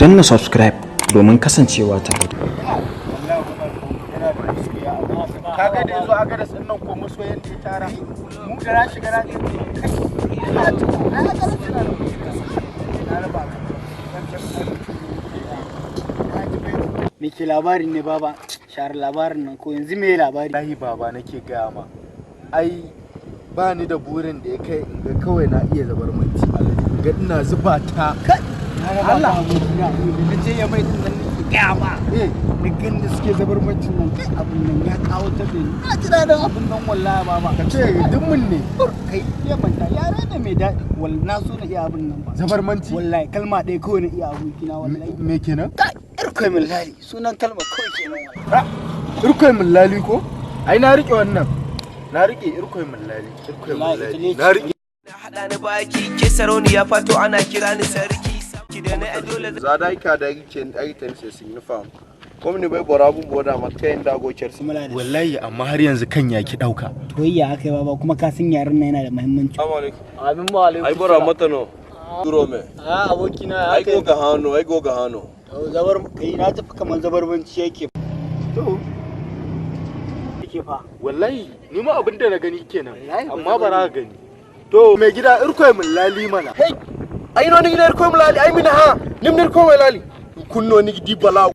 Danna subscribe domin kasancewa tare da Kaga da yazo Agadas din nan ko masoyan da ya tara mu da na shiga na kai ina tuka na ga tana da na raba ka. Me ke labarin ne, baba? Share labarin nan ko yanzu me labari? Wallahi baba, nake gaya ma, ai ba ni da burin da ya kai in ga kawai na iya zabarmanci, in ga ina zuba ta. Allah abokina, da na je ya mai din nan nake gaya ma. Eh. Na gan da suke zabarmancin nan, kai, abun nan ya kawo ta da ni. Na ji daɗin abun nan wallahi, baba. Ka ce duk mun ne. Kai ya manta yare da mai daɗi. Wallahi na so na iya abun nan ba. Zabarmanci? Wallahi kalma ɗaya kawai na iya, abokina, wallahi. Me kenan? Kai, irkoi min lali, sunan kalma kawai kenan wallahi. Irkoi min lali ko? Ai na rike wannan, na rike irkoi min lali, irkoi min Wallahi ita lali. ne. Na rike. Haɗa ni baki ke sarauniya fato, ana kira ni sarki ki da na dole. Zada ka da yake ai tan se signifam comme ni bai borabu boda matkayin dago kersi. Mula da Wallahi amma har yanzu kan yaki dauka. Toyayya aka yi, baba, kuma ka san yaren nan yana da muhimmanci. Assalamu alaikum. Amin ma alaikum. Ai bora mata no duro me. A abokina. Ai go ga hano, ai go ga hano. Zabar kai na tafi kamar zabarbanci yake. To. Yake fa. Wallahi ni ma abin da na gani kenan. Wallahi ba Amma bara ka gani to, mai gida, irkoi min lali mana. Hey, ai no ni irko lali, ai mina ha nimnir ko lali kunno ni di bala.